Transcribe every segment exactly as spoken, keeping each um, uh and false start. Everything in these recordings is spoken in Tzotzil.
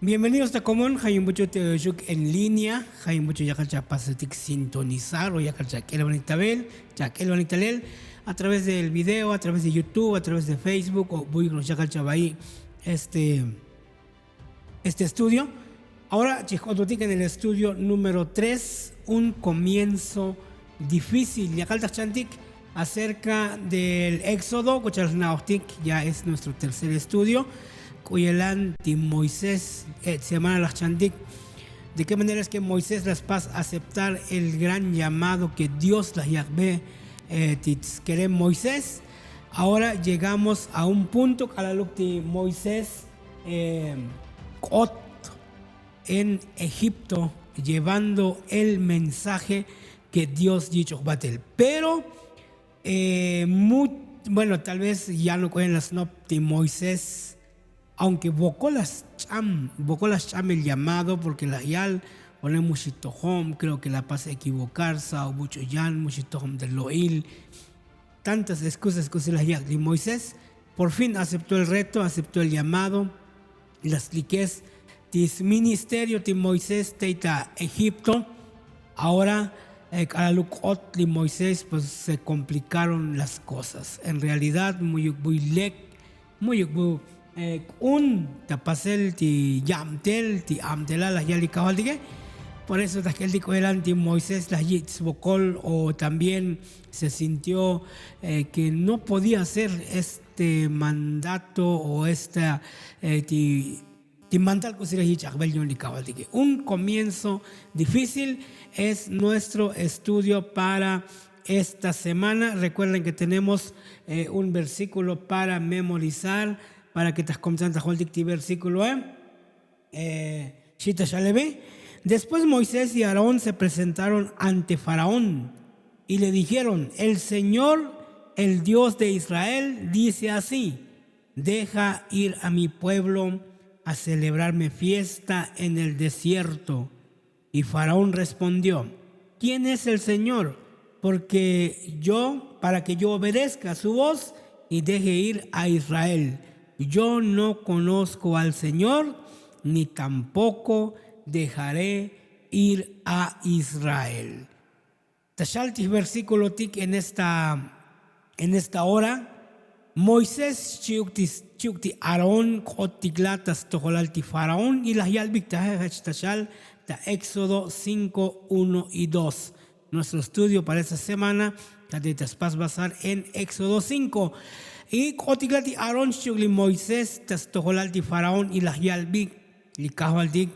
Bienvenidos ta komon, jayun buch'u te xuk en línea, jayun buch'u yakal cha pasatik sintonizar o yakal cha k'elbanik tabel, cha k'elbanik talel a través del video, a través de YouTube, a través de Facebook o buyuk no yakal cha bayi este este estudio. Ahora chijk'ototik en el estudio número tres, un comienzo difícil yakal ta jchantik acerca del éxodo kuchal jna'ojtik. Ya es nuestro tercer estudio. K'uyelan ti moisés et semana laj chantik. De qué manera es que moisés las pas aceptar el gran llamado que dios laj yakbe ti tskere moisés? Ahora llegamos a un punto k'alaluk ti moisés k'ot en egipto, llevando el mensaje que dios yich'oj batel. Pero bueno, tal vez ya no k'oyen las nop ti moisés, aunque vokol las ch'am vokol las ch'am el llamado porque laj yal, one muxitojob, creo que la pas equivokarsa o buch'u yan muxitojob de lo'il. Tantas excusas k'usi laj yak' li moisés. Por fin aceptó el reto, aceptó el llamado. Las likes ti sministerio ti moisés tey ta egipto. Ahora k'alaluk k'ot li moisés pues se komplikaron las kosas en realidad muyuk buy lek, muyuk buy k'un ta pasel ti yabtel ti abtelal laj yal li kajvaltike. Por eso ta jk'eltik k'oyelan ti moisés laj yich' svokol o también se sintió ke no podía hacer este mandato o esta ti mantal k'usi laj yich' ajbel yu'un li kajvaltike. Un comienzo difícil es nuestro estudio para esta semana. Recuerden ke tenemos un versíkulo para memorizar para ke ta jkomsan ta joltik ti versíkuloe. Xi ta xalevi. Después moisés y aarón se presentaron ante faraón y le dijeron, el señor, el dios de israel dice así, deja ir a mi pueblo a celebrarme fiesta en el desierto. Y faraón respondió, quién es el señor? Porque yo para que yo obedezca su voz y deje ir a israel. Yo no conozco al señor, ni tampoco dejaré ir a israel. Ta xal ti jversíkulotik en esta hora. Moisés xchi'uk ti aarón k'ot tikla ta stojolal ti faraón y laj yalbik ta je' jech ta xal ta éxodo cinko uno y dos. Nuestro estudio para esta semana ta te ta spas basar en éxodo cinko. Y k'ot tikla ti aarón xchi'uk li moisés ta stojolal ti faraón y laj yalbik, li kajvaltik,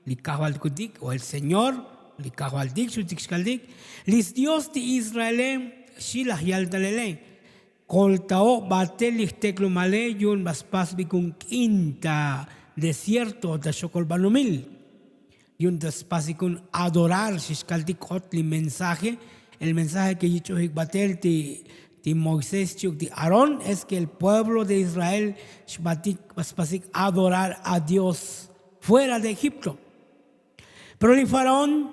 li kajvaltikutik o el señor, li kajvaltik xutik xkaltik, li sdios ti israele, xi laj yaltalele, koltaob batel li jteklumale yu'un ba spasbik jun k'in ta desierto ta xokol banomil. Yu'un ta spasik jun adorar xi xkaltik k'ot li mensaje. El mensaje ke yich'ojik batel ti moisés xchi'uk ti aarón es ke el pueblo de israel xbatik ba spasik adorar a dios fuera de egipto. Pero li faraón,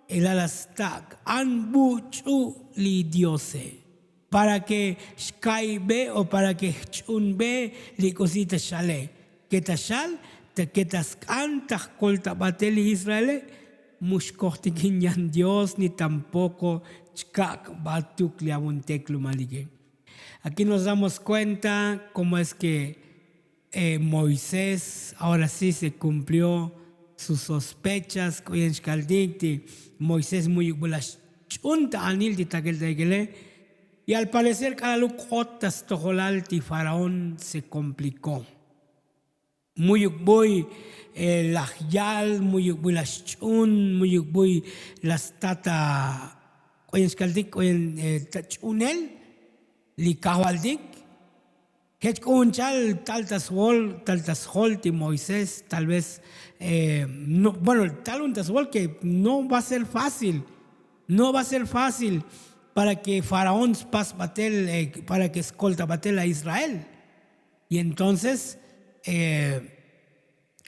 ilal la stak' an buch'u li diose para ke xkaibe o para ke jch'unbe li k'usi ta xale. Ke ta xal ke ta sk'an ta jkoltabatel li israele, mu xkojtikin yan dios ni tampoko chkak' batuk li avun teklumalike. Aki nos damos kuenta komo es ke moisés ahora si se kumplió sus sospechas k'o yan xkaltik ti moisés muyuk bu la xch'un ta anil ti takel ta ikele. Y al parecer k'alaluk k'ot ta stojolal ti faraón se komplikó. Muyuk buy laj yal muyuk buy la xch'un muyuk buy la sta ta k'o yan xkaltik k'o yan ta ch'unel li kajvaltik. Jech k'o jun chal tal ta sjol tal ta sjol ti moisés tal vez bueno tal jun ta sjol ke no va a ser fácil. No va a ser fácil para ke faraón spas batel para ke skolta batel a israel. Y entonces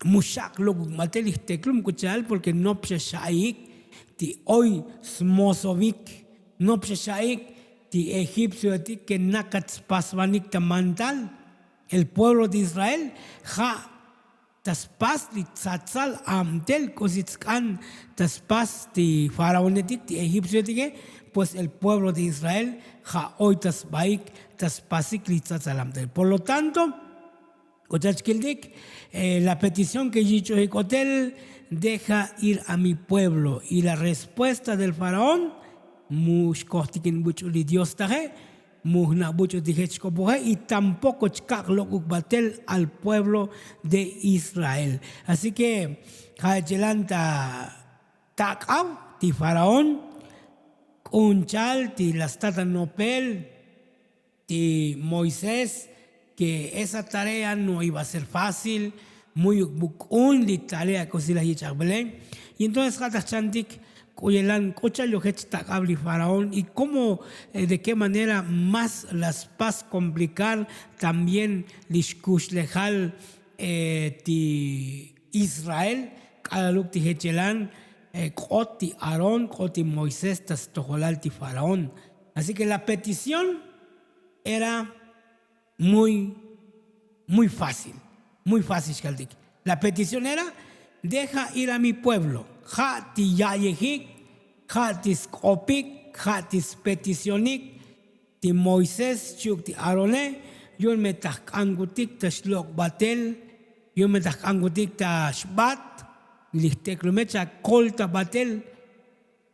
mu xak' lok' batel li jteklum k'u cha'al porke nop xa xa'ik ti oy smosovik nop xa xa'ik ti egipcioetik ke nakat spasvanik ta mantal. El pueblo de israel ja' ta spas li tsatsal abtel k'usi tsk'an ta spas ti faraonetik ti egipciotike. Pues el pueblo de israel ja' oy ta sbaik ta spasik li tsatsal abtel. Por lo tanto k'u chach kiltik la petición ke yich'ojik otel, deja ir a mi pueblo. Y la respuesta del faraón, mu xkojtikin buch'u li dios taje, mu jna' buch'u ti jech xk'opoje y tampoko chkak' lok'uk batel al pueblo de israel. Así ke ja' chelan ta tak'ab ti faraón k'unchal ti la stata nopel ti moisés ke esa tarea no iba a ser fácil. Muyuk buk'un li tarea k'usi laj yich'ajbele. Y entonces ja' taj chantik k'u yelan k'u cha'al yojech tak'ab li faraón y komo de ke manera más la spas komplicar también li xkuxlejal ti israel k'alaluk ti jechelan k'ot ti aarón k'ot ti moisés ta stojolal ti faraón. Así ke la petición era muy muy fácil. Muy fácil xkaltik. La petición era deja ir a mi pueblo. Ja' ti ya'yejik ja' ti sk'opik ja' ti speticionik ti moisés xchi'uk ti aarone. Yu'un me ta jk'ankutik ta xlok' batel yu'un me ta jk'ankutik ta xbat li jteklume cha' kolta batel.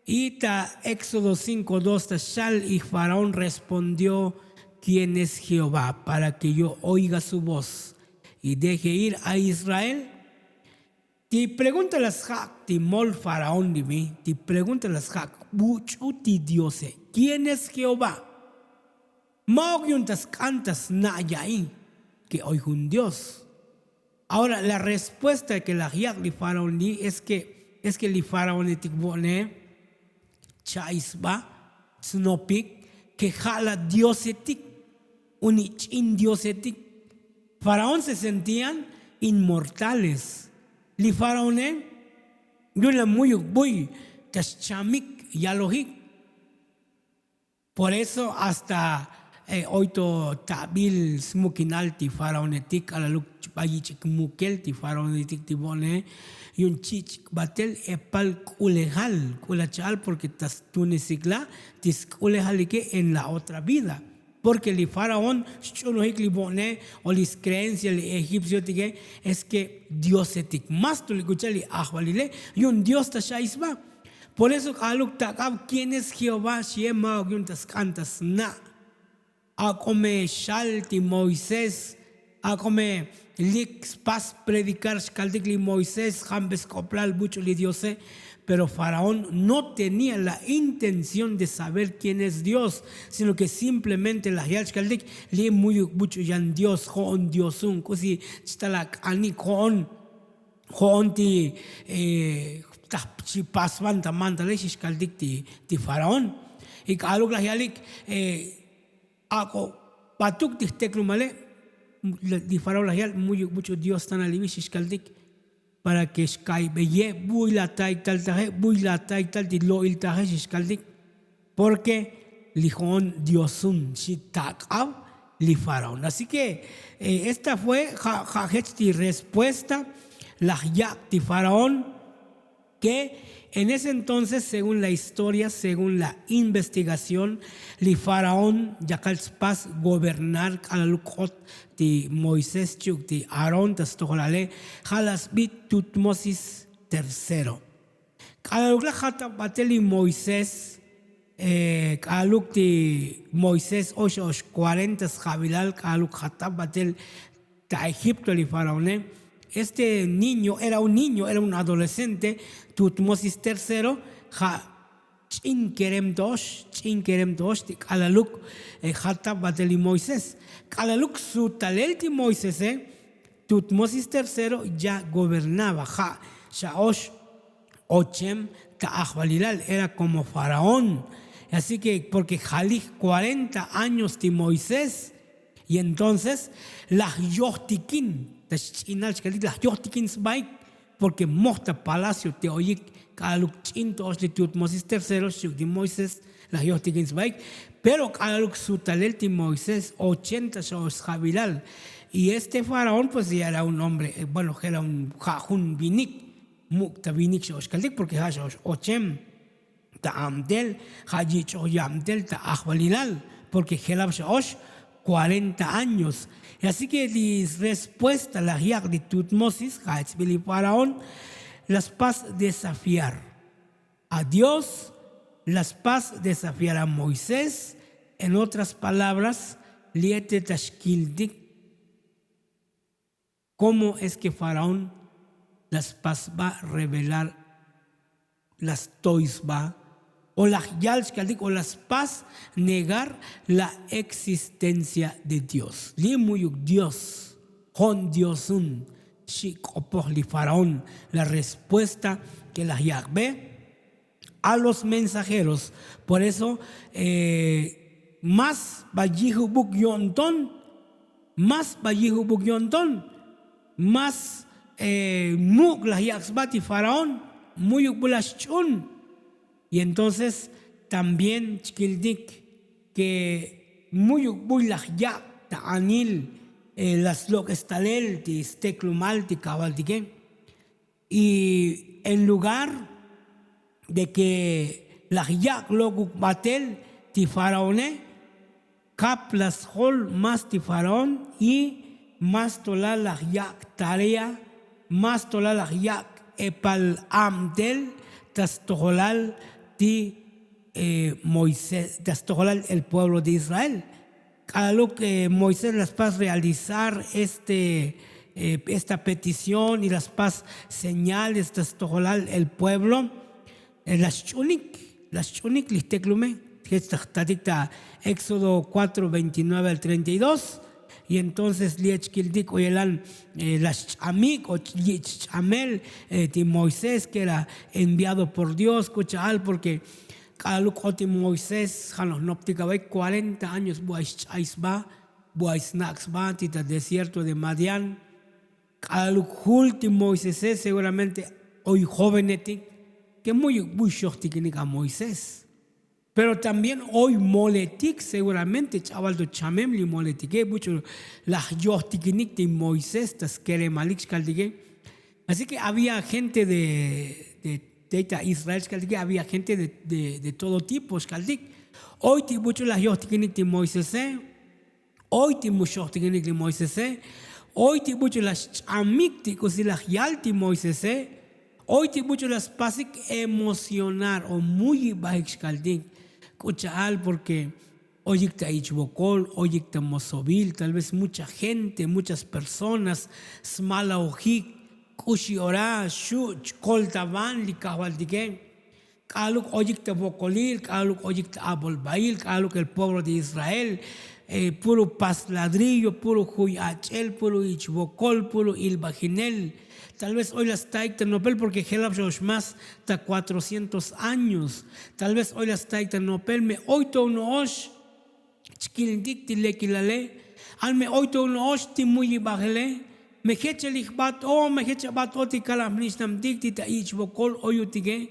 Y ta éxodo cinko dos ta xal y faraón respondió, quién es jehová para ke yo oiga su voz y deje ir a israel? Ti pregunta la sjak' ti mol faraón li mi ti pregunta la sjak' buch'u ti diose? Quién es jehová? Ma'ok yu'un ta sk'an ta sna' ya'i ke oy jun dios. Ahora la respuesta ke laj yak' li faraón li es ke es ke li faraónetik vo'ne cha'i sba snopik ke ja' la diosetik. Uni ch'in diosetik. Faraón se sentían inmortales. Li faraóne yu'un la muyuk buy ta xchamik yalojik. Por eso hasta oy to tabil smukinal ti faraonetik k'alaluk chba yich'ik mukel ti faraonetik ti vo'ne yu'un chich' batel epal k'ulejal k'ulacha'al porke ta stunisik la ti sk'ulejalike en la otra vida. Porke li faraón xch'unojik li vo'ne o li skreencia li egipciotike es ke diosetik mas to li k'u cha'al li ajvalile yu'un dios ta xa'i sba. Por eso k'aluk tak'ab quién es jehová xie ma'ok yu'un ta sk'an ta sna'. Ak'o me xal ti moisés ak'o me lik spas predikar xkaltik li moisés jambe sk'oplal buch'u li diose. Pero faraón no tenía la intención de saber quién es dios sino ke simplemente laj yal xkaltik li muyuk buch'u yan dios jo'on diosun k'usi chtal ak'anik jo'on jo'on ti taj chi pasban ta mantale xixkaltik ti faraón. Y k'aluk laj yalik ak'o batuk ti jteklumale. Li faraón laj yal muyuk buch'u dios tanal li bi xixkaltik para ke xkaybeye buy la tayktal taje buy la tayktal ti lo'il taje xixkaltik. Porke li jo'on diosun xi tak'ab li faraón así ke esta fue ja' jech ti respuesta laj yak' ti faraón. Ke en ese entonces según la historia según la investigación li faraón yakal spas gobernar k'alaluk k'ot ti moisés chi'uk ti aarón ta stojolale ja' la sbi tutmosis tercero. K'alaluk la jatap batel li moisés k'alaluk ti moisés oxo'ox kuarenta sjabilal k'alaluk jatap batel ta egipto li faraone. Este niño era un niño era un adolescente. Tutmosis tercero ja' ch'in kerem to'ox ch'in kerem to'ox ti k'alaluk jatap batel li moisés. K'alaluk sutalel ti moisese tutmosis tercero ya gobernaba ja' xa'ox ochem ta ajvalilal era komo faraón. Así ke porke jalij kuarenta años ti moisés. Y entonces laj yojtikin ta xch'inal chkalik laj yojtikin sbaik porke moj ta palacio ti oyik k'aluk ch'in to'ox li tutmosis tercero xchi'uk ti moisés. Laj yojtikin sbaik pero k'aluk sutalel ti moisés ochenta xa'ox sjabilal. Y este faraón pues ya era un hombre, bueno, era un ja' jun vinik, muk' ta vinik xa'ox kaltik porque ja' xa'ox ochem ta abtel, ja' yich'oj yabtel ta ajvalilal, porque jelab xa'ox cuarenta años. Y así que li respuesta laj yak' li tutmosis ja' etzbil li faraón, las pas desafiar a dios, las pas desafiar a moisés. En otras palabras, li ete ta xkiltik cómo es ke faraón las pas va revelar, las toy sba o laj yal xkaltik o las pas negar la existencia de dios li muyuk dios. Jo'n diosun xi' k'opoj li faraón. La respuesta ke laj yak'be a los mensajeros. Por eso más va yijubuk yo'nton, más va yijubuk yo'nton, más muk' laj yak' sba ti faraón, muyuk bu laj xch'un. Y entonces también chkiltik ke muyuk bu laj yak' ta anil la slok'estalel ti steklumal ti kajvaltike. Y en lugar de ke laj yak' lok'uk batel ti faraone, kap la sjol más ti faraón y más tolal laj yak' tarea, más tolal laj yak' epal abtel ta stojolal ti moisés ta stojolal el pueblo de israel. K'alaluk moisés las pas realizar este esta petición y las pas señales ta stojolal el pueblo. La xch'unik la xch'unik li jteklume jech ta jtatik ta éxodo cuatro veintinueve al treinta y dos. Y entonces li ech kiltik oyelan la xch'amik o yich' ch'amel ti moisés ke era enviado por dios k'u cha'al porke k'alaluk k'ot ti moisés ja' noj noptik abe' cuarenta años bu ay xch'ay sba, bu ay snak' sba ti ta desierto de madián. K'alaluk jul ti moisese seguramente oy jovenetik ke muyuk bu xyojtikinik a moisés. Pero también oy moletik seguramente ch'abal to chamem li moletike buch'u laj yojtikinik ti moisés ta skeremalik xkaltike. Así ke había gente de tey ta israel xkaltike había gente de todo tipo xkaltik. Oy ti buch'u laj yojtikinik ti moisese. Oy ti mu xojtikinik li moisese. Oy ti buch'u laj xch'amik ti k'usi laj yal ti moisese. Oy ti buch'u laj spasik emocionar o muyibajik xkaltik. K'u cha'al porke oyik ta ich'bokol oyik ta mosobil tal vez mucha gente muchas personas smalajojik k'uxi ora xu' chkoltavan li kajvaltike. K'aluk oyik ta vokolil k'aluk oyik ta abolbail k'aluk el pueblo de israel. Puro pas ladrillo puro juy ach'el puro ich'bokol puro ilbajinel. Tal vez oy la staik ta nopel porke jelab xo'ox mas ta cuatrocientos años. Tal vez oy la staik ta nopel me oy to no'ox chkilintik ti lekilale. An me oy to no'ox ti muyibajele. Me jech chelij bat o me jech abat o ti kalab nixnamtik ti ta ich'bokol oyutike.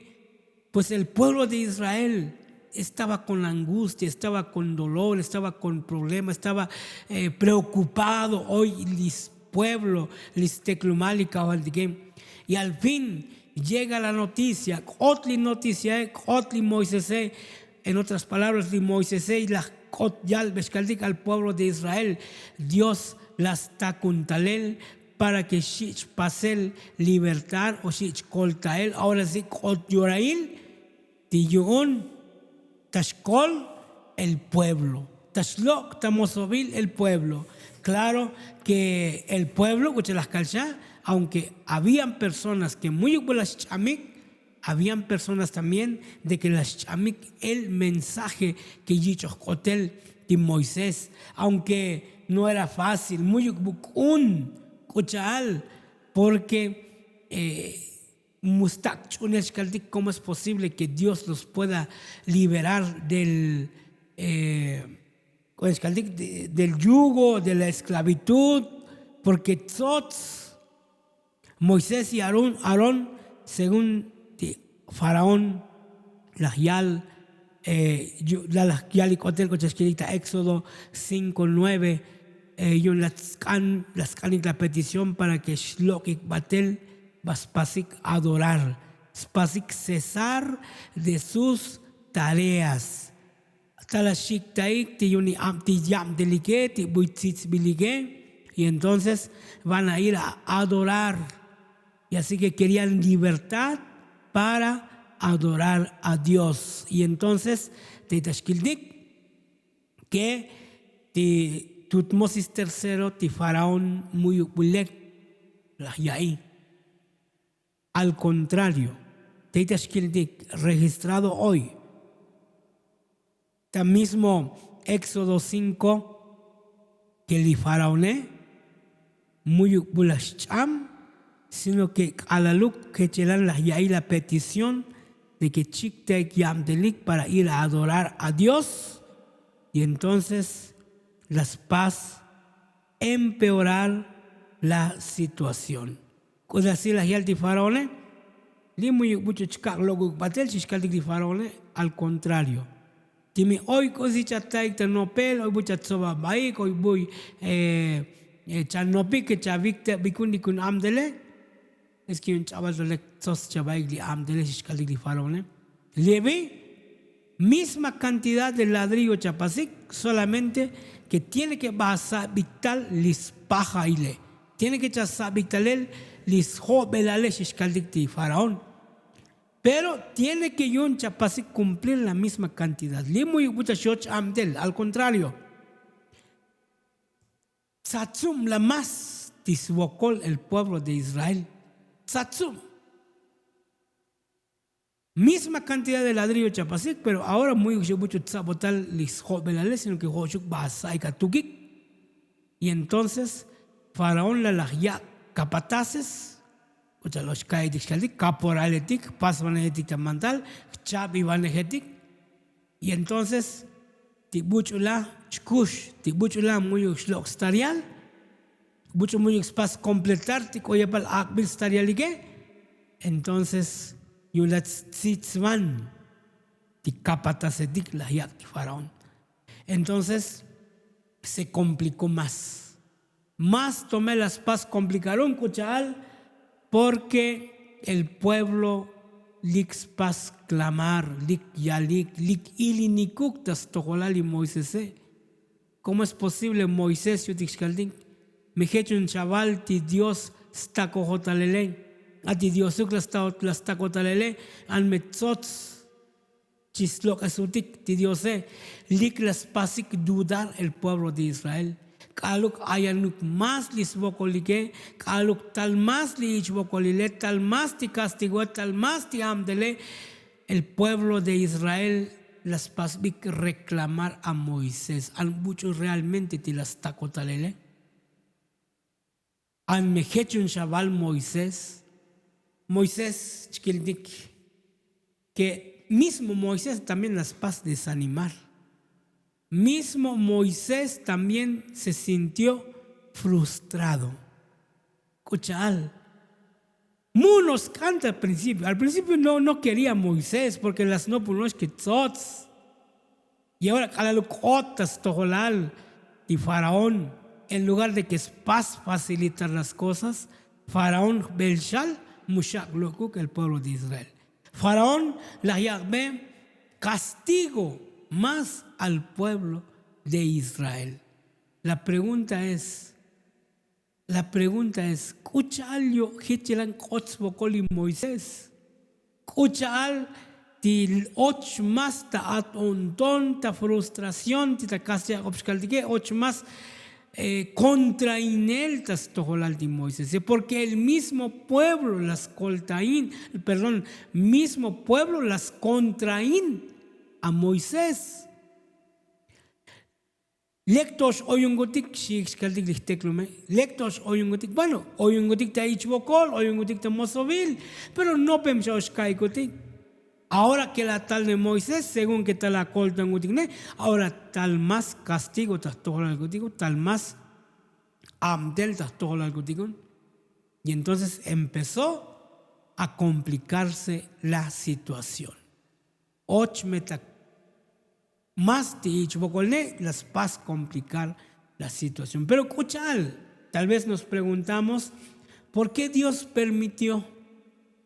Pues el pueblo de israel estaba kon angustia estaba kon dolor estaba kon problema estaba preokupado oy li spueblo li steklumal li kajvaltike. Y al fin llega la noticia k'ot li noticiae k'ot li moisese. En otras palabras li moisese laj k'ot yalbe xkaltik al pueblo de israel. Dios la sta kuntalel para ke xich' pasel libertar o xich' koltael ahora si k'ot yorail ti yu'un ta xkol el pueblo ta xlok' ta mosobil el pueblo. Klaro ke el pueblo k'ucha' laj kalxa aunke habían personas ke muyuk bu laj xch'amik. Habían personas también de ke laj xch'amik el mensaje ke yich'oj k'otel ti moisés aunke no era fácil muyuk bu k'un k'ucha'al porke mustak' ch'unel xkaltik komo es posible ke dios los pueda liberar del k'uel xkaltik del yugo de la esklavitud. Porke tzotz moisés y aarón según ti faraón laj yal. La laj yal ik'otel k'ucha' xkilik ta éxodo cinko nueve. Yu'un la sk'anik la petición para ke xlok'ik batel, ba spasik adorar, spasik cesar de sus tareas. Ta la xiktaik ti yu'un ti yabtelike, ti buy tzitsbilike. Y entonces van a ir a adorar. Y así ke kerían libertad para adorar a Dios. Y entonces te ta xkiltik ke ti tutmosis tercero ti faraón muyuk bulek laj ya'i. Al contrario, te ta xkiltik registrado hoy ta mismo éxodo cinco, ke li faraone muyuk bula xch'am, sino ke k'alaluk kechelan laj ya'i la petición de ke chiktaik yabtelik para ir a adorar a Dios. Y entonces la spas empeorar la situación. K'uta si laj yal ti faraone, li muyuk buch'u chkak' lok'uk batel xixkaltik ti faraone. Al contrario, ti mi oy k'usi chataik ta nopel oy buy chatsobabaik oy buy chanopik ke chavikta bikun ikun abtele. Es ke yu'un ch'abal ta lek tsots chabaik li abtele xixkaltik ti faraone. Li evi misma kantidad de ladrillo chapasik, solamente ke tiene ke ba sabik tal li spajaile, tiene ke chasabik talel li sjobelale xixkaltik ti faraón. Pero tiene ke yu'un chapasik kumplir la misma kantidad li muyuk bucha xyoch abtel al contrario. Tsatsub la más ti svokol el pueblo de israel. Tsatsub misma kantidad de ladrillo chapasik pero ahora muyuk xebuch'u tsabotal li sjobelale sino ke jo'xuk ba saik atukik. Y entonces faraón la laj yak' kapatases, k'ucha' lo'ox ka'itik xkaltik kaporaletik jpasvanejetik ta mantal jchabivanejetik. Y entonces ti buch'u la chkux ti buch'u la muyuk xlok' starial, buch'u muyuk spas kompletar ti k'o yapal ak'bil starialike. Entonces yu'un la tzitsvan ti kapatasetik laj yak' ti faraón. Entonces se komplikó más. Más tomé la spas komplikarun k'ucha'al, porke el pueblo lik spas klamar lik yalik lik ilinikuk ta stojolal li moisese. Komo es posible moisés yutik xkaltik? Mi jechun chaval ti dios stakojotalele. A ti diosuk la stakotalele. An me tsots chislok'esutik ti diose. Lik la spasik dudar el pueblo de israel. K'aluk ayanuk más li svokolike, k'aluk tal más li ichvokolile tal más ti kastigoe tal más ti abdele. El pueblo de israel la spasbik reklamar a moisés an buch'u realmente ti la stakotalele? An me jechun xaval moisés. Moisés chkiltik ke mismo moisés también la spas desanimar. Mismo moisés también se sintió frustrado. K'ucha'al? Mu no sk'an ta al principio al principio no no kería moisés porke la snopul no'ox ke tsots. Y ahora k'alal uk'ot ta stojolal ti faraón, en lugar de ke spas facilitar las kosas, faraón jbel xal mu xak' lok'uk el pueblo de israel. Faraón laj yak'be kastigo más al pueblo de israel. La pregunta es la pregunta es k'u cha'al yo' jich yelan k'ot svokol li moisés? K'u cha'al ti och más ta at o'nton ta frustración ti ta kas cha'k'op xkaltike och más kontrainel ta stojolal ti moisés porke el mismo pueblo la skoltain. Perdón, mismo pueblo la skontrain a moisés. Lek to'ox oyunkutik xi' xkaltik li jteklome. Lek to'ox oyunkutik bueno oyunkutik ta ichvokol oyunkutik ta mosovil. Pero nopem xa oxka'ikutik. Ahora ke la tal ne moisés según ke tal akoltankutik ne ahora tal más kastigo ta jtojolalkutiko tal más abtel ta jtojolalkutiko. Y entonces empezó a komplikarse la situación. Och me ta más ti ich vokolne' la spas komplicar La situación. Pero k'u cha'al, tal vez nos preguntamos por qué Dios permitió.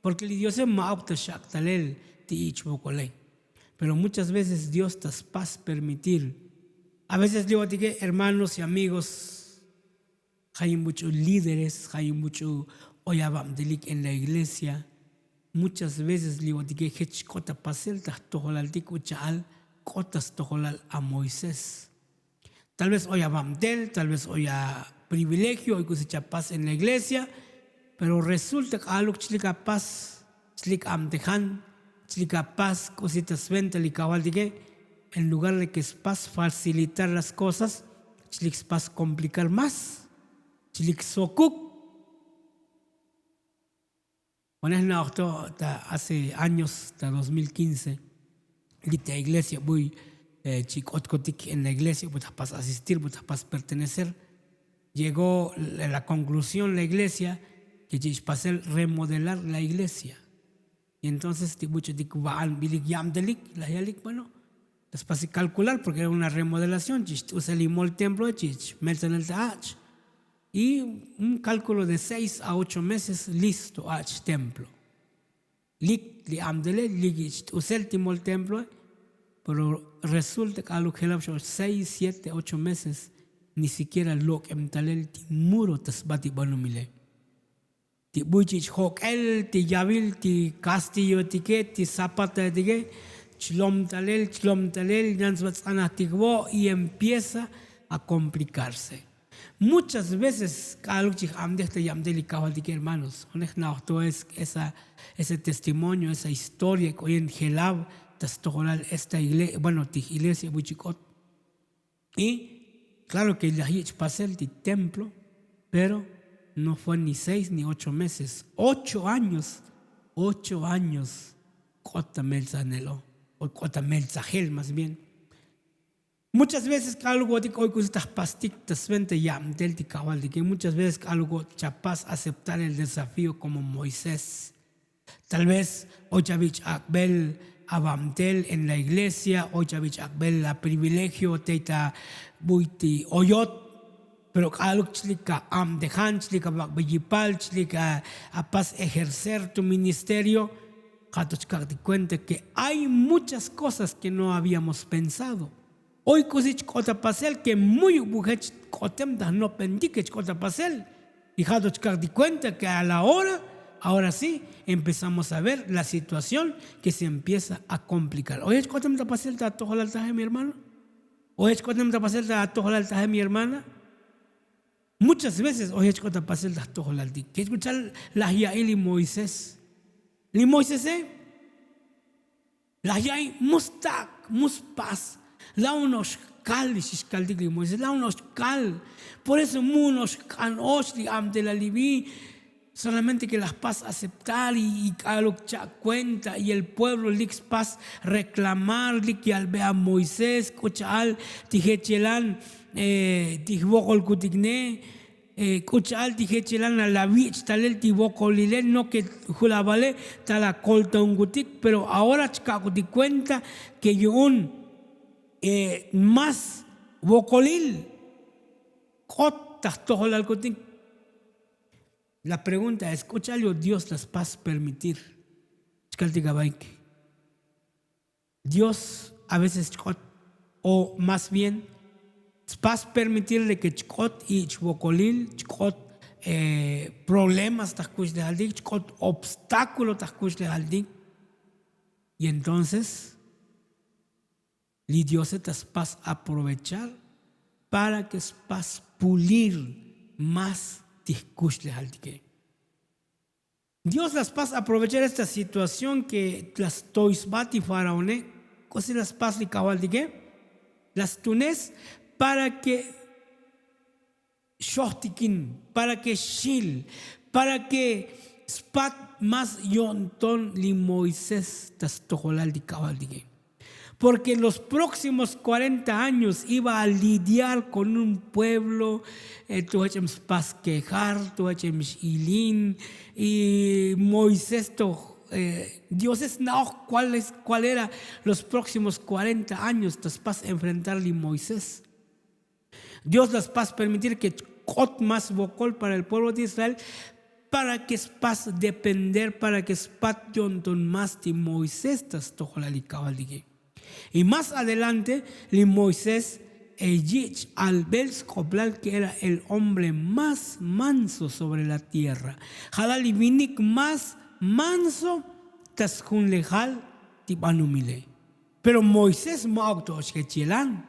Porke li diose ma'uk ta xak' talel ti ich' vokole. Pero muchas veces Dios ta spas permitir. A veces li votike hermanos y amigos, ja' yin vuch'u líderes, ja' yin vuch'u oy avabtelik en la iglesia. Muchas veces li votike jech k'ot ta pasel ta jtojolaltik k'u cha'al k'ot ta stojolal a moisés. Tal vez oy avabtel, tal vez oy aprivilegio oy k'usi chapas en la iglesia. Pero resulta k'aluk chlik apas, chlik abtejan, chlik apas k'usi ta sventa li kajvaltike. En lugar de ke spas facilitar las kosas, chlik spas komplicar más, chlik sokuk. Onej na'oj to ta hace años ta dos mil quince, li ta iglesia buy chi k'otkotik en la iglesia bu ta jpas asistir bu ta jpas pertenecer. Llegó la konklusión la iglesia ke chi' xpasel remodelar la iglesia. Y entonces ti buch'utik va'anbilik yabtelik laj yalik bueno, ta spasik kalkular porke era una remodelación chi' xt'usel imol templo chi' xmeltsanel ta ach'. Y un kalkulo de seis a ocho meses listo ach' templo. Lik li abtele lik xt'usel ti mol temploe. Pero resulta k'aluk jelab xo'ox seis siete ocho meses ni sikiera lok'em talel ti muro ta sba ti banomile. Ti buy chi' chjok'el ti yavil ti kastiyotike ti zapataetike chlom talel chlom talel yan sba tz'anajtik vo' y empieza a komplikarse. Muchas veces k'aluk chij abtej ta yabtej li kajvaltike hermanos onej na'oj to ese testimonio esa historia k'oyen jelab ta stojolal esta iglesia bueno tij iglesia buy chi' k'ot. Y klaro ke laj yich' pasel ti templo. Pero no fue ni seis ni ocho meses ocho años. Ocho años k'ot ta meltzanelo o k'ot ta meltzajel mas bien. Muchas veces k'aluk vo'tik oy k'usi ta jpastik ta sventa yabtel ti kajvaltike muchas veces k'aluk vo' chapas aceptar el desafío komo moisés. Tal vez oy chavich' ak'bel avabtel en la iglesia oy chavich' ak'bel aprivilegio tey ta buy ti oyot. Pero k'aluk chlik abtejan chlik avak'beyipal chlik apas ejercer tu ministerio. Ja' to chkak'tik kuenta ke hay muchas kosas ke no habíamos pensado. Oy k'usi chk'ot ta pasel ke muyuk bu jech k'otem ta jnopbentik jech k'ot ta pasel. Y ja' to chkak'tik kuenta ke a la hora ahora si empezamos a ver la situación ke se empieza a komplicar oy jech k'otem ta pasel ta atojolal taje mi hermano. Oy jech k'otem ta pasel ta atojolal taje mi hermana. Muchas veces oy jech k'ot ta pasel ta jtojolaltik jech k'u cha'al laj ya'i li moisés. Li moisese laj ya'i mus tak' mus pas. La'uno'ox kal li xixkaltik li moisés la'uno'ox kal. Por eso mu'uno'ox k'an och li abtelalivi. Solamente ke laj pas aceptar y k'aluk cha'kuenta y el pueblo lik spas reklamar lik yalbe a moisés k'u cha'al ti jechelan ti jvokolkutikne. K'u cha'al ti jechelan la vich' talel ti vokolile no ke julavale ta la koltonkutik pero ahora chka'kutik kuenta ke yu'un mas vokolil k'ot ta jtojolalkutik. La pregunta es k'u cha'al yo dios la spas permitir? Chkaltik avaik. Dios a veces chk'ot o mas bien spas permitir de ke chk'ot ich' vokolil chk'ot problemas ta jkuxlejaltik chk'ot obstákulo ta jkuxlejaltik. Y entonces li diose ta spas aprovechar para ke spas pulir mas ti jkuxlejaltike. Dios la spas aprovechar esta situación ke la stoy sba ti faraone. K'usi la spas li kajvaltike la stunes para ke xojtikin para ke xil para ke spat mas yo'nton li moisés ta stojolal ti kajvaltike. Porke los próximos kuarenta años iba a lidiar kon un pueblo tu jech em spas kejar tu jech em x'ilin. Y moisés toj dioses na'oj kual era los próximos kuarenta años ta spas enfrentar li moisés. Dios la spas permitir ke chk'ot más vokol para el pueblo de Israel, para ke spas depender, para ke spat yo'nton más ti moisés ta stojolal li kajvaltike. Y más adelante li moisés e yich' albel sk'oplal ke era el hombre más manso sobre la tierra. Jalal li vinik más manso ta sjunlejal ti banumile. Pero moisés ma'uk to oxkechelan.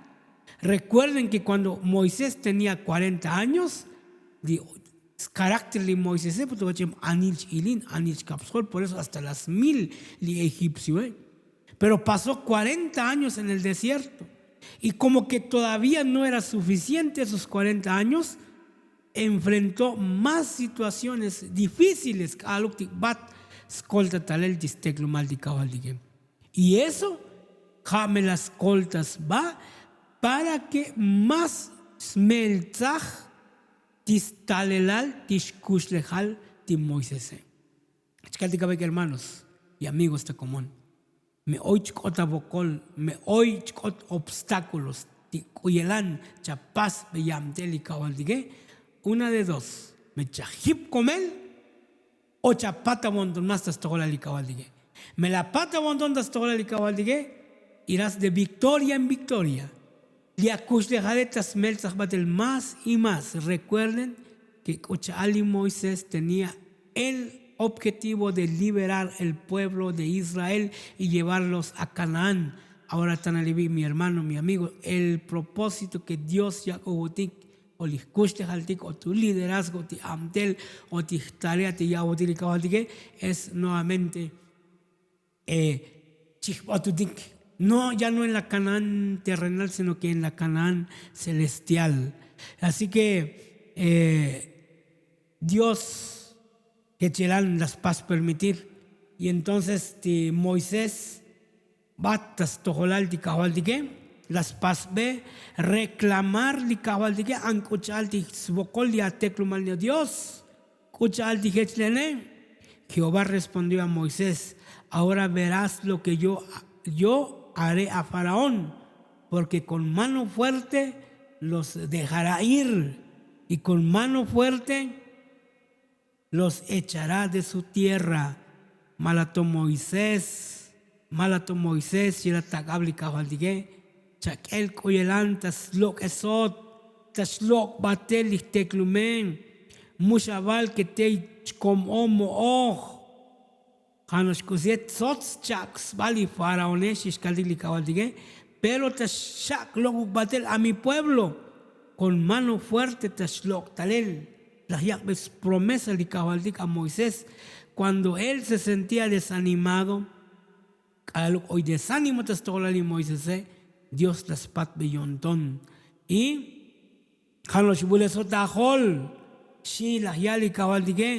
Recuerden ke kuando moisés tenia kuarenta años, li skarakter li moisese puto vachem anil ch'ilin anil chkapsjol por eso hasta la smil li egipcioe. Pero pasó kuarenta años en el desierto. Y komo ke todavía no era suficiente esos kuarenta años, enfrentó más situaciones difíciles k'aluk ti bat skolta talel ti steklumal ti kajvaltike. Y eso ja' me la skolta sba para ke más smeltzaj ti stalelal ti xkuxlejal ti moisese. Chkaltik avek hermanos y amigos ta komon, me oy chk'ot avokol, me oy chk'ot obstákulos ti k'uyelan chapas beyamtel li kajvaltike. Una de dos, me chajip komel o chapat avonton más ta stojolal li kajvaltike. Me la pat avonton ta stojolal li kajvaltike. Iras de viktoria en viktoria. Li akuxlejale ta smeltzaj batel más y más. Rekuerden ke k'ucha'al li moisés tenia el objetivo de liberar el pueblo de israel y llevarlos a kanaán. Ahora tanalivi' mi hermano mi amigo, el propósito ke dios yak'ovotik o li jkuxlejaltik o tu liderazgo ti abtel o ti jtarea ti ya'votik li kajvaltike, es nuevamente chijbatutik. No ya no en la kanaán terrenal sino ke en la kanaán celestial. Así ke dios ke chelan la spas permitir. Y entonces ti moisés bat ta stojolal ti kajvaltike, la spasbe reklamar li kajvaltike an k'u cha'al ti svokol li ateklumal ni dios. K'u cha'al ti jech lene. Jehová respondió a moisés, ahora verás lo ke yo haré a faraón, porke kon mano fuerte los dejará ir, y kon mano fuerte los echará de su tierra. Malato moisés, malato moisés xi la tak'ab li kajvaltike. Chak'el k'u yelan ta slok'esot, ta xlok' batel li jteklumen. Mu xaval ke tey chkom o mo'oj. Jano'ox k'usi yet tzotz chak' sbal li faraone xi xkaltik li kajvaltike. Pero ta xak' lok'uk batel a mi pueblo kon mano fuerte ta xlok' talel. Laj yak'be spromesa li kajvaltik a moisés. Kuando él se sentía desanimado, k'alaluk oy desánimo ta stojolal li moisese, dios la spatbe yo'nton. Y jano'ox vulesot ta ajol, xi laj yal li kajvaltike.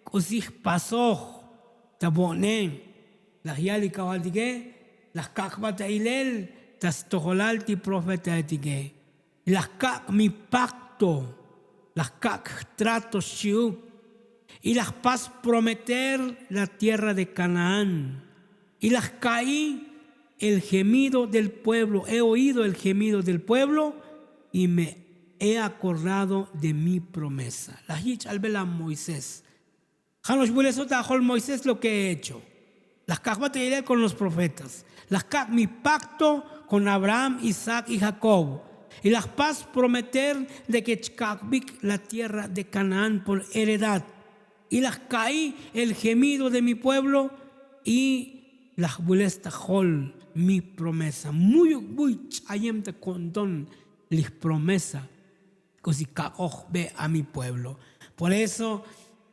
K'usi jpasoj ta vo'ne. Laj yal li kajvaltike, laj kak' jba ta ilel ta stojolal ti profetaetike. Laj kak' mi pakto, laj kak' jtrato xchi'uk. Y laj pas prometer la tierra de kanaán. Y laj ka'i el gemido del pueblo, he oido el gemido del pueblo y me he akordado de mi promesa. Laj yich' albel a moisés. Jano'ox vulesot ta ajol moisés lo ke he hecho. Laj kak' jba ta ilel kon los profetas. Laj kak' mi pakto kon abraham isaac y jakob. Y laj pas prometer de ke chkak'bik la tierra de kanaán por heredad. Y laj ka'i el gemido de mi pueblo. Y laj vules ta jol mi promesa. Mu'yuk vuy ch'ayem ta ko'nton li jpromesa. K'usi kak'oj be a mi pueblo. Por eso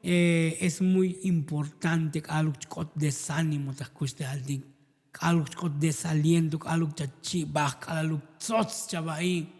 es muy importante k'aluk chk'ot desánimo ta jkuxlejaltik. K'aluk chk'ot desaliento k'aluk cha chibaj k'alaluk tzotz chava'i.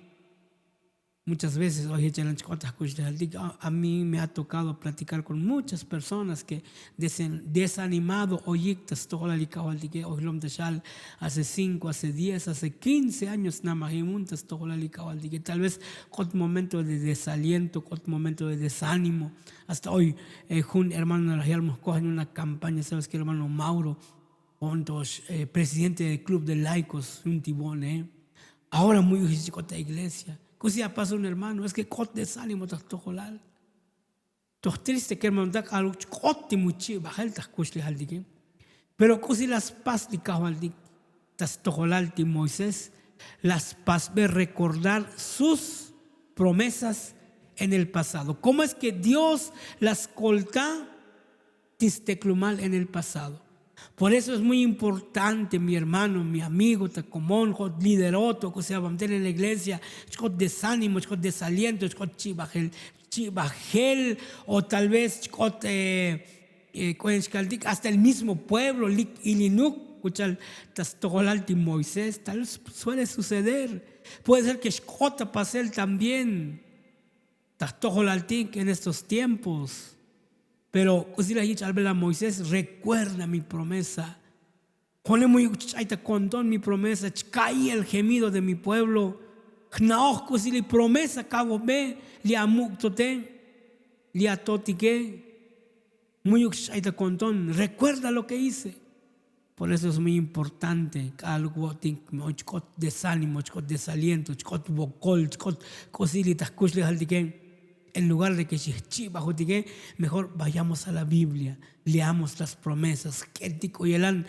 Muchas veces oy jechelan chk'ot ta jkuxlejaltik. A mi me ha tokado platicar kon muchas personas ke desanimado oyik ta stojolal li kajvaltike oy jlom ta xal. Hace cinko hace diez hace kince años namajimun ta stojolal li kajvaltike tal vez k'ot momento de desaliento k'ot momento de desánimo. Hasta oy jun hermano laj yal mojkoj en una kampaña sabes ke hermano mauro, ontox presidente del klub de laikos yun ti vo'ne. Ahora mu'yuk jich chk'ot ta iglesia. K'usi apas un hermano, es ke k'ot desánimo ta jtojolal. Toj triste kermanotak k'aluk chk'ot ti muchi' bajel ta jkuxlejaltike. Pero k'usi la spas li kajvaltik ta stojolal ti moisés, la spasbe rekordar sus promesas en el pasado, komo es ke dios la skolta ti steklumal en el pasado. Por eso es muy importante mi hermano, mi amigo ta komon jot lideroto k'usi abamtel en la iglesia, chk'ot desánimo, chk'ot desaliento, chk'ot chibajel chibajel, o tal vez chk'ot k'uen xkaltik hasta el mismo pueblo lik ilinuk kuchal ta stojolal ti moisés tal vez suele suceder. Puede ser ke xk'ot ta pasel también ta jtojolaltik en estos tiempos. Pero k'usi laj yich' albel a moisés, rekuerda mi promesa. Jone muyuk chch'ay ta konton mi promesa chka'i el gemido de mi pueblo. Jna'oj k'usi li promesa kawojbe li amuk'tote, li atotike. Muyuk chch'ay ta konton rekuerda lo ke hice. Por eso es muy importante k'aluk vo'tik me'on chk'ot desánimo chk'ot desaliento chk'ot vokol chk'ot k'usi li ta jkuxlejaltike. En lugar de ke xijchi'bajotike, mejor vayamos a la biblia, leamos las promesas jk'etik k'u yelan.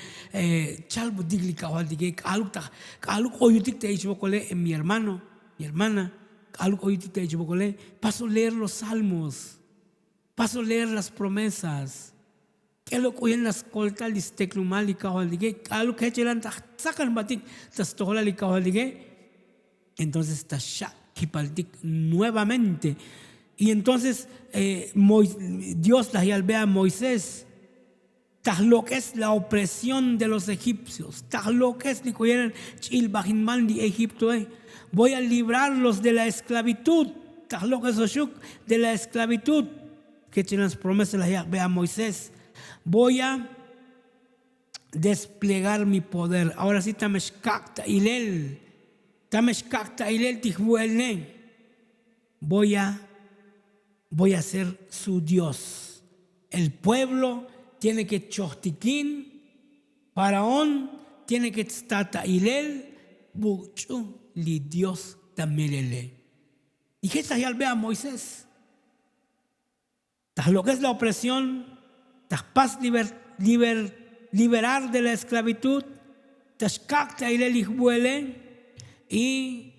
Chalbotik li kajvaltike k'aluk ta k'aluk oyutik ta ichvokole mi hermano, mi hermana, k'aluk oyutik ta ichvokole. Paso leer los salmos, paso leer las promesas. K'elo k'u yen la skolta li steklumal li kajvaltike k'aluk jech yelan ta jtzakan jbatik ta stojolal li kajvaltike. Entonces ta xak' kipaltik nuevamente. Y entonces dios laj yalbe a moisés, ta jlok'es la opresión de los egipcios ta jlok'es li k'u yelan ch'ilbajinban li egiptoe. Voy a librarlos de la esklavitud. Ta jlok'es oxuk de la esklavitud. Jech yelan spromesa laj yak'be a moisés, voy a desplegar mi poder. Ahora si tame xkak' ta ilel, tame xkak' ta ilel ti jvu'elne. Voy a voy a ser su dios. El pueblo tiene ke chojtikin. Faraón tiene ke sta ta ilel. Buch'u li dios ta melele. Y jech laj yalbe a moisés, ta jlok'es la opresión, ta jpas liberar de la esklavitud, ta xkak' ta ilel li jvuele. Y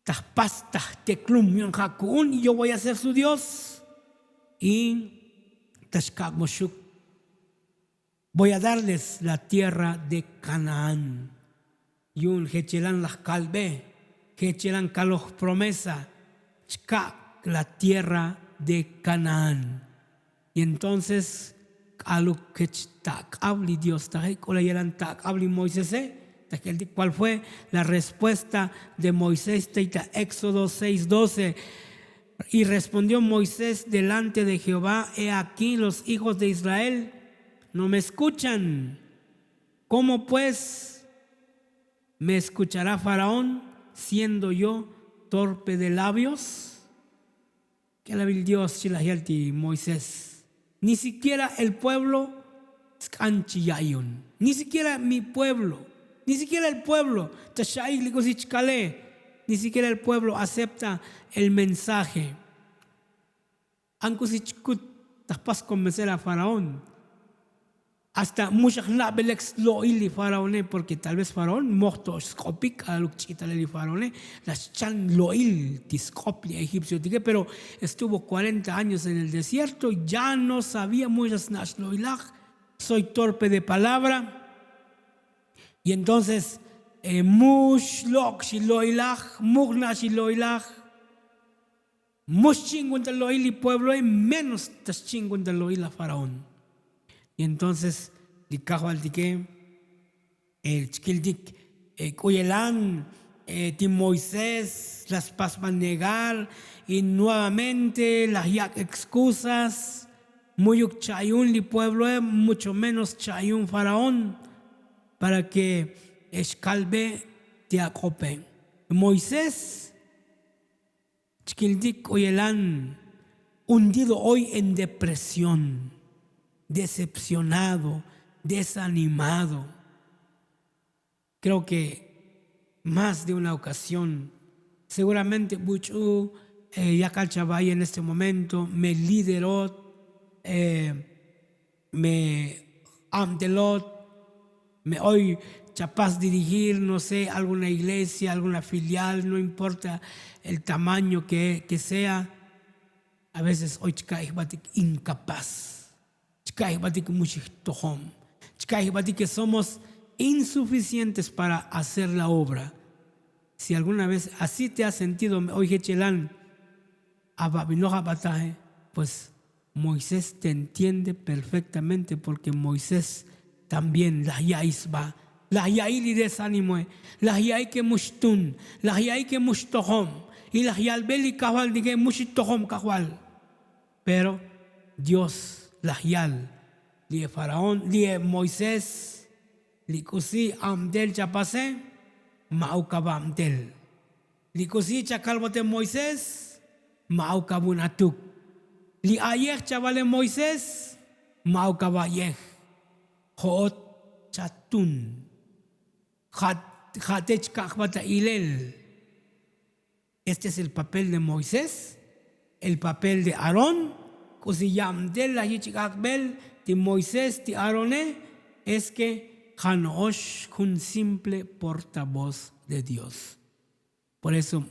ta jpas ta jteklum yu'un ja' ku'un y yo voy a ser su dios. Y ta xkak'boxuk voy a darles la tierra de kanaán. Yu'un jech yelan laj kalbe, jech yelan kaloj promesa, chkak' la tierra de kanaán. Y entonces k'aluk jech tak'ab li dios taje k'ola yelan tak'ab li moisese. Ta jk'eltik kuál fue la respuesta de moisés tey ta éxodo seis doce. Y respondió moisés delante de jehová, he aquí los hijos de israel no me escuchan. Kómo pues me eskuchará faraón siendo yo torpe de labios? K'elabil dios chi laj yal ti moisés, ni sikiera el pueblo sk'an chi ya'ion. Ni sikiera mi pueblo, ni sikiera el pueblo ta xa'ik li k'usi chkale. Ni sikiera el pueblo acepta el mensaje. An k'usi chkut ta jpas konvencer a faraón. Hasta mu xa jna'belek slo'il li faraone porke tal vez faraón moj to' xsk'opik k'aluk ch'italel li faraone. La xchan lo'il ti sk'op li egipciotike pero estuvo kuarenta años en el desierto. Ya no sabía mu xa sna' xlo'ilaj. Soy torpe de palabra. Y entonces mu xlok' xi lo'ilaj, mu jna' xi lo'ilaj. Mu xchi'nkun ta lo'il li puebloe menos ta xchi'nkun ta lo'il a faraón. Y entonces li kajvaltike chkiltik k'u yelan ti moisés la spasban negar y nuevamente laj yak' excusas. Mu'yuk cha'yun li puebloe mucho menos cha'yun faraón para ke xkalbe ti ak'ope. Moisés chkiltik k'u yelan hundido hoy en depresión, decepcionado, desanimado. Kreo ke más de una okasión Seguramente buch'u yakal chava'i en este momento me liderot, me abdelot, me oy chapas dirigir, no sé, alguna iglesia, alguna filial, no importa el tamaño que sea. A veces oy chka'i jbatik incapaz, chka'i jbatik muxij tojom, chka'i jbatik que somos insuficientes para hacer la obra. Si alguna vez así te has sentido, me oy jechelan, ababinoj abataje, pues moisés te entiende perfectamente, porque moisés también laj ya'i sba, laj ya'i li desánimoe, laj ya'i ke mux tun, laj ya'i ke mux tojom, y laj yalbe li kajvaltike mux tojom kajval. Pero dios laj yal, li e faraón, li e moisés, li k'usi abtel chapase, ma'uk avabtel. Li k'usi chakalbote moisés, ma'uk avun atuk. Li ayej chavale moisés, ma'uk avayej. Jo'ot chatun, ja'te chka'jbat ta ilel. Este es el papel de moisés, el papel de aarón. K'usi yabtel laj yich' k'ak'bel ti moisés ti aarone, es ke ja' no'ox jun simple portavoz de dios. Por eso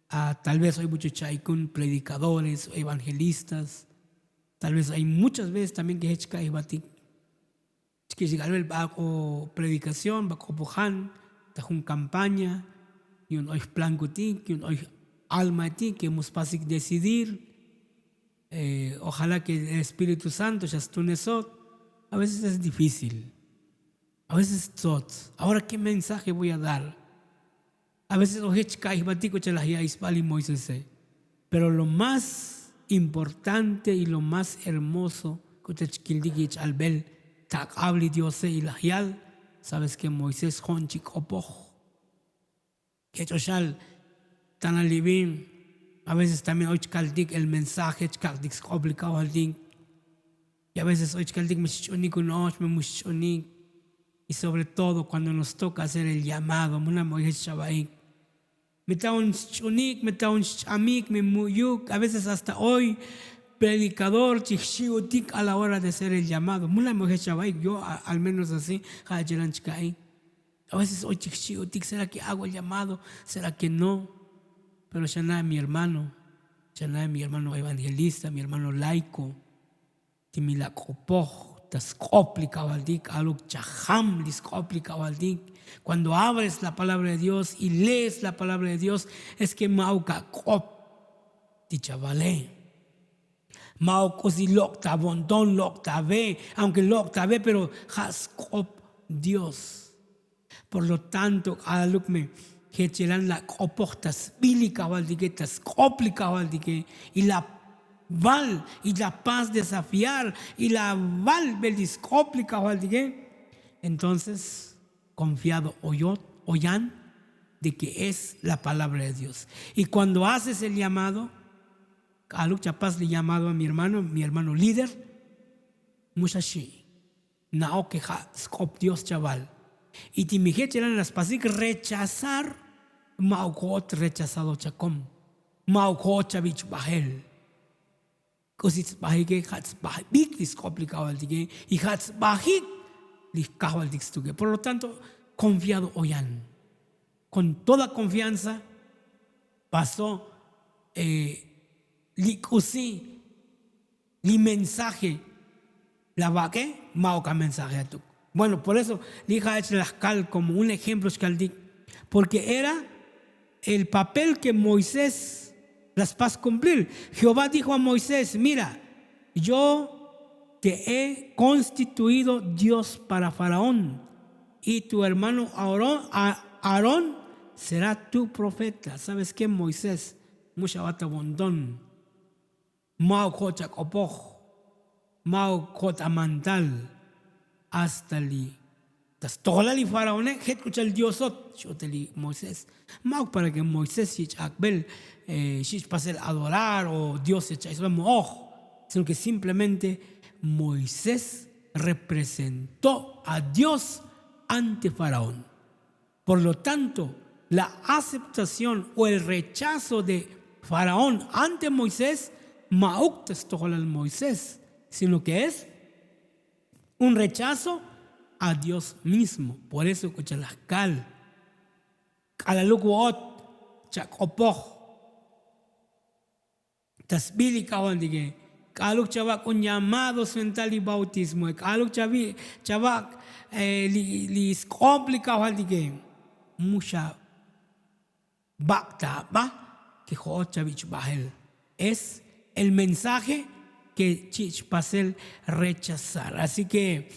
tal vez oy buch'u cha'ikun predikadores o evangelistas. Tal vez ay muchas veces también ke jech ka'ijbatik, chkixik albel bak'o predikación bak'o pojan, ta jun kampaña, yu'un oy jplankutik yu'un oy, almaetik ke muspasik decidir. Ojalá ke el espíritu santo xa stunesot. A veces es difícil. A veces tsots ahora ke mensaje voy a dar? A veces ojech chka'ijbatik k'u cha' laj ya'i sba li moisese. Pero lo más importante y lo más hermoso k'u cha' chkiltik yich' albel, tak'ab li diose y laj yal. Sabes ke moisés jo'on chik k'opoj. Kech'oxal, tana li bin. A veces también oy chkaltik el mensaje chkak'tik sk'op li kajvaltik. Y a veces oy chkaltik me xch'unik uno'ox me mux ch'unik. Y sobre todo kuando nos toka hacer el llamado muna me oy jech chava'ik, me ta un xch'unik me ta un xch'amik me mu'yuk a veces hasta oy predikador chijxi'utik a la hora de hacer el llamado muna me oy jech chava'ik yo. Al menos así ja' chelan chka'ik. A veces oy chijxi'utik será ke hago el llamado, será ke no? Pero xana' mi hermano, xana' mi hermano evangelista mi hermano laico, ti mi la k'opoj ta sk'op li kajvaltik k'aluk chajam li sk'op li kajvaltik. Kuando abres la palabra de dios y lees la palabra de dios, es ke ma'uk ak'op ti chavale. Ma'uk k'usi lok' ta vonton lok' ta ve, aunke lok' ta ve pero ja' sk'op dios. Por lo tanto k'aluk me jechelan la k'opoj ta sbil li kajvaltike ta sk'op li kajvaltike, y la val y la pas desafiar y la val bel ti sk'op li kajvaltike. Entonces konfiado oyot oyan de ke es la palabra de dios. Y kuando haces el llamado, k'aluk chapas li llamado a mi hermano mi hermano líder, muxa xi' na'ok ke ja' sk'op dios chaval. Y ti mi jech chelan la spasik rechazar, ma'uk jo'ot rechazado chakom, ma'uk jo'ot chavich'bajel. K'usi tsbajike ja' tsbajbik li sk'op li kajvaltike, y ja' tsbajik li kajvaltik stuke por lo tanto, konfiado oyan. Kon toda konfianza paso li k'usi li mensaje, la vak'e ma'uk amensaje atuk. Bueno por eso li ja'ech laj kal komo un ejemplo xkaltik, porke era el papel ke moisés la spas kumplir. Jehová dijo a moisés mira, yo te he konstituido dios para faraón, y tu hermano aarón será tu profeta. Sabes ke moisés, muxavat ta vonton, ma'uk jo' chak'opoj, ma'uk jo' ta mantal. Hasta li ta stojolal li faraone jet k'u cha'al diosot x'otel li moisés. Ma'uk para ke moisés xich' ak'bel, xich' pasel adorar o dios cha'isbal mo'oj, sino ke simplemente moisés representó a dios ante faraón. Por lo tanto, La aceptación o el rechazo de faraón ante moisés, ma'uk ta stojolal moisés, sino ke es un rechazo a dios mismo. Por eso k'u chalaj kal k'alaluk vo'ot chak'opoj ta sbi li kajvaltike. K'aluk chava' k'un llamado svental li bautismoe k'aluk chavi' chava' li sk'op li kajvaltike. Mu xa ba' ta aba ke jo'ot chavich' bajel. Es el mensaje ke chi' chpasel rechazar. Así ke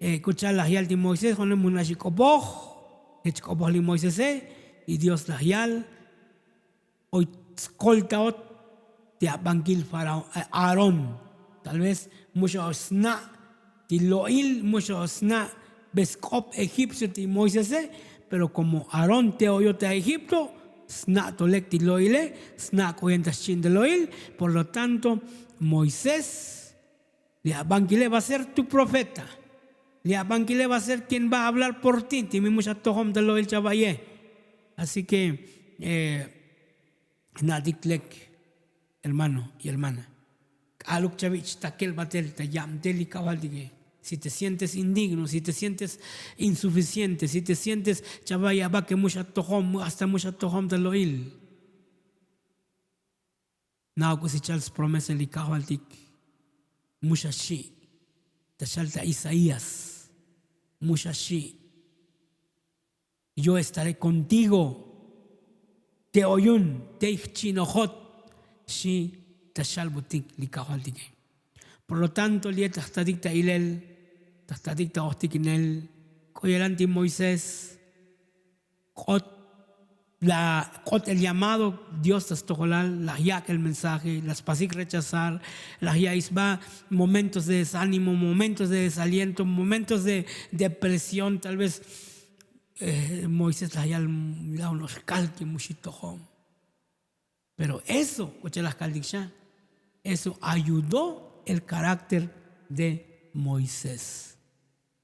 k'u cha'al laj yal ti moisés jo'one mu nax ik'opoj. Ke chk'opoj li moisese y dios laj yal oy skoltaot ti abankil faraón, aarón. Tal vez mu xa ox sna' ti lo'il mu xa ox sna' besk'op egipcio ti moisese. Pero komo aarón te oyot ta egipto sna' to lek ti lo'ile, sna' k'u yen ta xchi'in ta lo'il. Por lo tanto moisés li abankile va ser tu profeta. Li abankile va ser kien va hablar por ti ti mi mu xa tojom ta lo'il chava' ye. Así ke na'tik lek hermano y hermana, k'aluk chavich' takel batel ta yabtel li kajvaltike. Si te sientes indigno si te sientes insuficiente si te sientes chava' yaba ke mu xa tojom hasta mu xa tojom ta lo'il. Na'ok k'usi chal spromesa li kajvaltik. Mu xa xi' ta xal ta isaías. Mu xa xi' yo estaré kontigo. Te oyun tey jchi'nojot xi' ta xalbutik li kajvaltike. Por lo tanto li' ta jtatik ta ilel ta jtatik ta ojtikinel k'u yelan ti moisés. K'ot la k'ot el llamado dios ta stojolal laj yak' el mensaje laj spasik rechazar. Laj ya'i sba momentos de desánimo momentos de desaliento momentos de depresión tal vez moisés laj yal. Laj uno'ox kal ke mu xitojom. Pero eso k'u chalaj kaltik xa. Eso ayudó el karákter de moisés.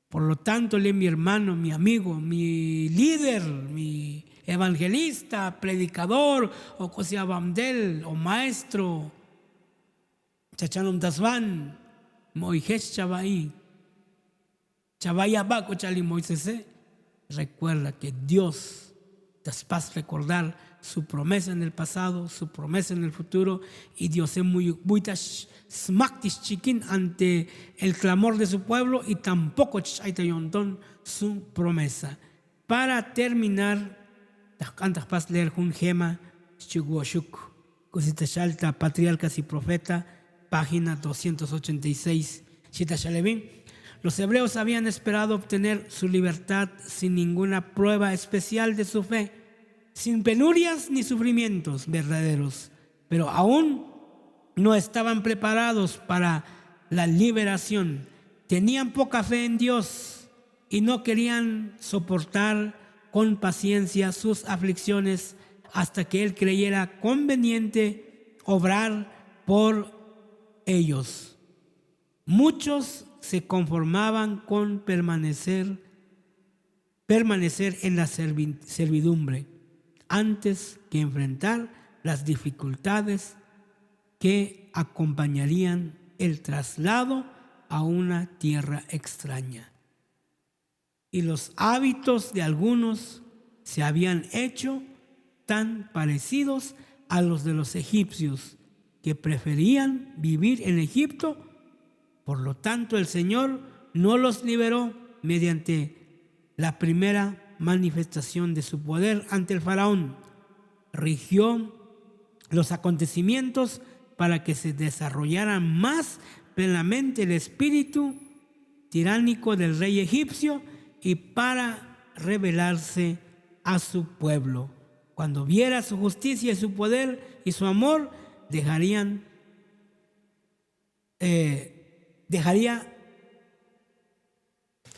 Por lo tanto li mi hermano mi amigo mi líder mi evangelista predikador o k'usi abamdel o maestro, chachanom ta svan mo'oy jech chava'i. Chava'i aba' k'u cha'al li moisese. Rekuerda ke dios ta spas rekordar su promesa en el pasado su promesa en el futuro. Y diose muyuk buy ta smak ti xchikin ante el klamor de su pueblo y tampoko chch'ay ta yo'nton su promesa. Para terminar ta jk'an ta jpas leer jun jema xchuk vo'xuk. K'usi ta xal ta patriarkas y profeta página doscientos ochenta y seis. Xi ta xalevi los hebreos habían esperado obtener su libertad sin ninguna prueba especial de su fe, sin penurias ni sufrimientos verdaderos. Pero aún no estaban preparados para la liberación. Tenían poca fe en dios y no querían soportar con paciencia sus aflicciones hasta que él creyera conveniente obrar por ellos. Muchos se conformaban con permanecer permanecer en la servidumbre antes que enfrentar las dificultades que acompañarían el traslado a una tierra extraña. Y los hábitos de algunos se habían hecho tan parecidos a los de los egipcios que preferían vivir en Egipto. Por lo tanto el señor no los liberó mediante la primera manifestación de su poder ante el faraón. Rigió los acontecimientos para que se desarrollara más plenamente el espíritu tiránico del rey egipcio y para revelarse a su pueblo. Cuando viera su justicia y su poder y su amor, dejarían dejaría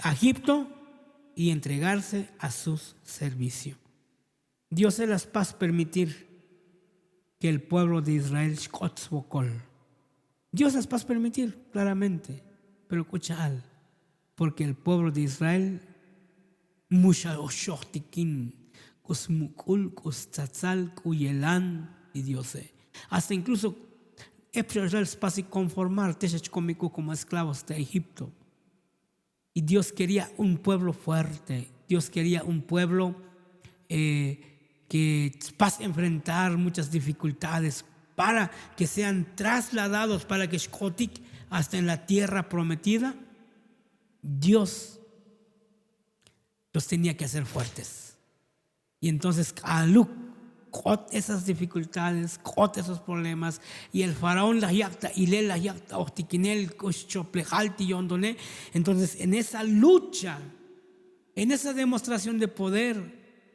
a egipto y entregarse a su servicio. Dios se las pas permitir ke el pueblo de israel xk'ot svokol. Dios las pas permitir klaramente. Pero k'u cha'al porke el pueblo de israel mu xa oxojtikin. K'u smuk'ul, k'u stzatzal, k'u yelan ti diose. Hasta inkluso ep xa'oxlal spasik konformar te xachkomik'u komo esklavos ta egipto. Y dios kería un pueblo fuerte. Dios kería un pueblo ke spas enfrentar muchas difikultades para ke sean trasladados para ke xk'otik hasta en la tierra prometida. Dios los tenía ke hacer fuertes. Y entonces k'aluk k'ot esas difikultades, k'ot esos problemas. Y el faraón laj yak' ta ilel laj yak' ta ojtikinel k'u xchoplejal ti yo'ntone. Entonces en esa lucha, en esa demostración de poder,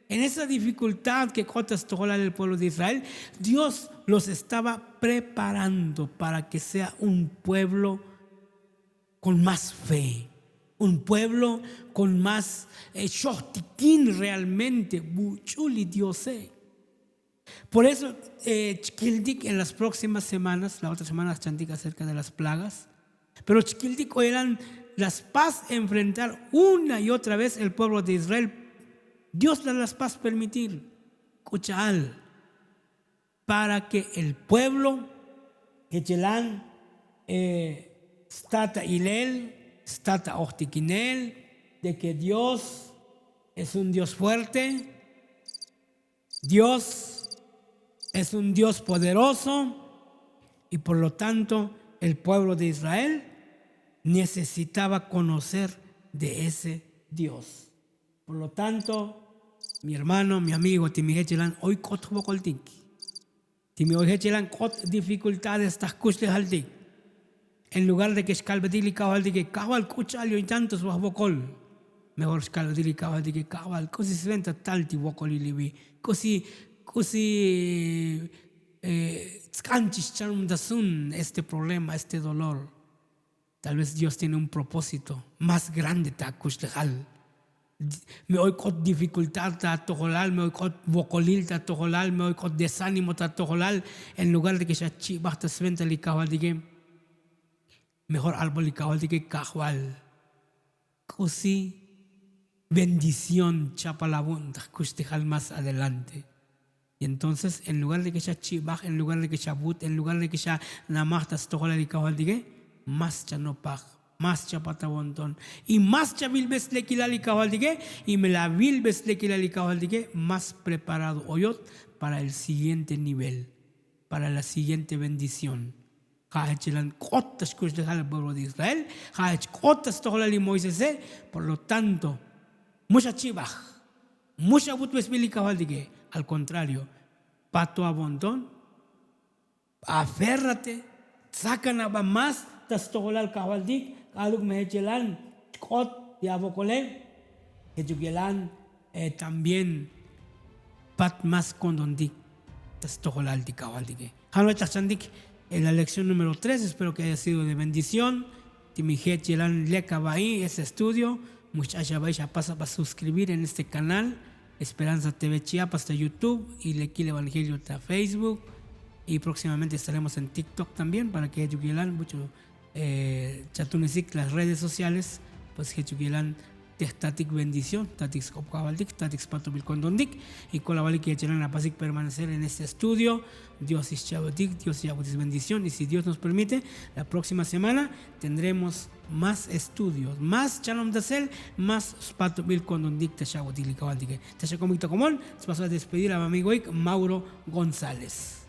en esa difikultad ke k'ot ta stojolal el pueblo de israel, dios los estaba preparando para ke sea un pueblo kon más fe, un pueblo kon más xojtikin realmente buch'ul li diose. Por eso chkiltik en las próximas semanas la otra semana chantik acerka de las plagas. Pero chkiltik k'oyelan las pas enfrentar una y otra vez el pueblo de israel. Dios las las pas permitir k'u cha'al para ke el pueblo ke chelan sta ta ilel, sta ta ojtikinel de ke dios es un dios fuerte. Dios es un dios poderoso. Y por lo tanto el pueblo de israel necesitaba konocer de ese dios. Por lo tanto, mi hermano, mi amigo ti mi jech yelan oy k'ot jwokoltik, ti mi oy jech yelan k'ot difikultades ta jkuxlejaltik, en lugar de ke xkalbetik li kajvaltike kajval k'u cha'al yoy tanto sba jwokol. Mejor xkalbetik li kajvaltike kajval k'usi sventa tal ti wokolil ibi, k'usi k'usi tsk'an chi xchanumtasun este problema este dolor. Tal vez dios tiene un propósito más grande ta kuxlejal. Me oy k'ot difikultad ta atojolal me oy k'ot wokolil ta atojolal me oy k'ot desánimo ta atojolal. En lugar de ke xachibaj ta sventa li kajvaltike, mejor albol li kajvaltike kajval k'usi bendición chapal avu'n ta jkuxtijal más adelante. Y entonces en lugar de ke xa chibaj en lugar de ke xa vut en lugar de ke xa namaj ta stojolal li kajvaltike, más cha nopaj, más cha patavonton, y más cha vilbes lekilal li kajvaltike. Y me la vilbes lekilal li kajvaltike más preparado oyot para el siguiente nivel, para la siguiente bendición. Ja' jech chilan k'ot ta xkuxlejal pueblo de israel, ja' jech k'ot ta stojolal li moisese. Por lo tanto, mu xachibaj, mu xavut vesbil li kajvaltike. Al contrario, pato avonton, aferrate, tzakan aba más ta stojolal kajvaltik. K'aluk me jech yelan chk'ot ti avokole, jechuk yelan también pat más kondontik ta stojolal ti kajvaltike. Jan vech laj chantik la lekción número tres. Espero ke haya sido de bendición. Ti mi jech yelan lek ava'i este estudio, mu xch'ax ava'i xapas aba suskribir en este kanal esperanza tv chiapas ta youtube, y lekil evangelio ta facebook. Y próximamente estaremos en tiktok también para ke jechuk yelan mucho. Chatunisik las redes sociales, pues jechuk yelan te jtatik bendición, tatik sk'op kajvaltik, tatik spatobil kondontik. Y kolavalik ke jech yelan apasik permanecer en este estudio. Dios ixcha'botik, dios ya'botik sbendición. Y si dios nos permite, la próxima semana tendremos más estudios, más chanomtasel, más spatobil kondontik ta xa'botik li kajvaltike. Ta xakomik ta komon, spasba despedir a mi amigoik mauro gonzález.